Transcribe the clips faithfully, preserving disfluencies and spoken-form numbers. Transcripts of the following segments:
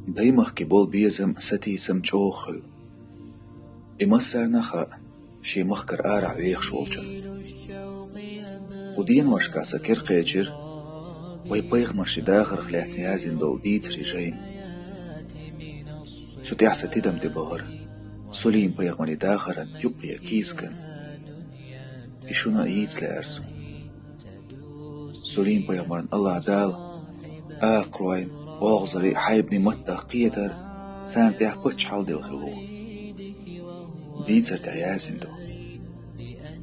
Даймахке болу безам а, сатийсам а чӀогӀа хуьлу. И массарна а хаьа, шен махкара арахь вехаш волчунна. Кху деношкахь сан кара кхечира вайн пайхамаран дахарх лаьцна яздина долу дийцарийн жайна. Цу тӀехь сан тидам тӀебахара Сулим-пайхамаран дахаран юккъера кийсакан. И шуна а йийцале, аьлла суна. Сулим-пайхамарна АллахӀ Дала акхаройн, охзарийн, хьайбанийн маттах кхетар царна тӀехь паччахьалла делла хилла ву. Дийцар тӀехь яздина ду.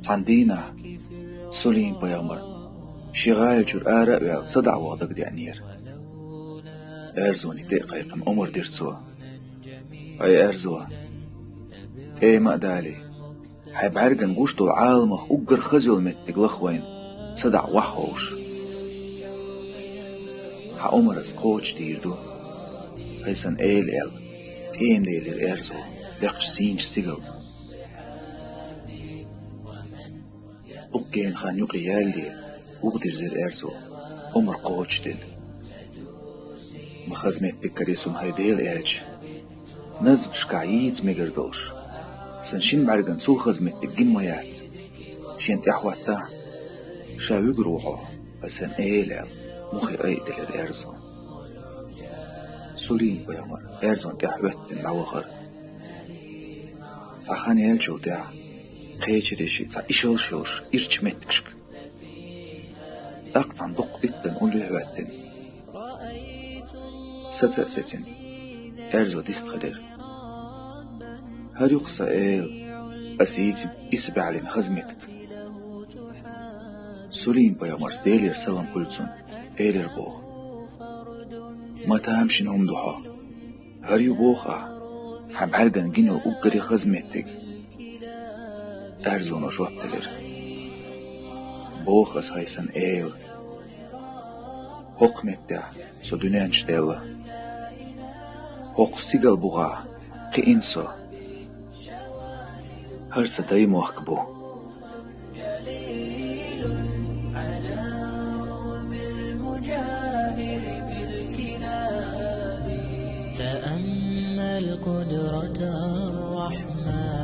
Цхьана дийнахь Сулим-пайхамар шен гӀала чуьра ара а ваьлла, садаӀа ваха дагадеанера. Аьрзоне тӀе а кхайкхина, омра дира цо: «Ай, аьрзо, тӀема а далий, хьайн бӀаьргана гуш долу Ӏаламах уггар хаза йолу меттиг лаха вайна, садаӀа вахьа ховша». «Хьан омра ас кхочушдийр ду, хӀай сан эла», — аьлла, тӀема делира аьрзо, бехкачу сийначу стигала. Дуккха гена хан юкъе ялале, вухадирзира аьрзо, омра кхочушдина. «Ма хаза меттиг карий суна, хӀай Делан элча, назмашкахь йийца мегар долуш, сан шина бӀаьргана цул хаза меттиг гина ма яц. Шена тӀаьхьахӀоттахь, ша вуьгур ву хьо, хӀай сан эла», — аьлла, мухе айаделира аьрзо. Сулим-пайхамар аьрзонна тӀаьхьахӀоьттина дӀавахара. Цхьа хан яьллачул тӀаьхьа кхечира шиъ цхьа ишалш йолуш ирча меттигашка. ТӀаккха цхьана дуккха иттанна уллехь хӀоьттина. Саца а сецна, аьрзо дистхилира. «ХӀара ю-кх сан эла, ас йийцина исбаьхьаллин хаза меттиг». Сулим-пайхамарс, Делера салам хуьлда цунна, элира боху: «Ма тамашийна хӀума ду хьо. ХӀара ю, боху ахь, хьан бӀаьргана гина йолу уггаре хаза меттиг». Аьрзоно жоп делира: «Боху ас, хӀай сан эла, хӀокху меттехь со дуьнен чу даьлла. ХӀокху стигала бухахь кхиийна со. ХӀара сан даймохк бу». تأمل قدرة الرحمن.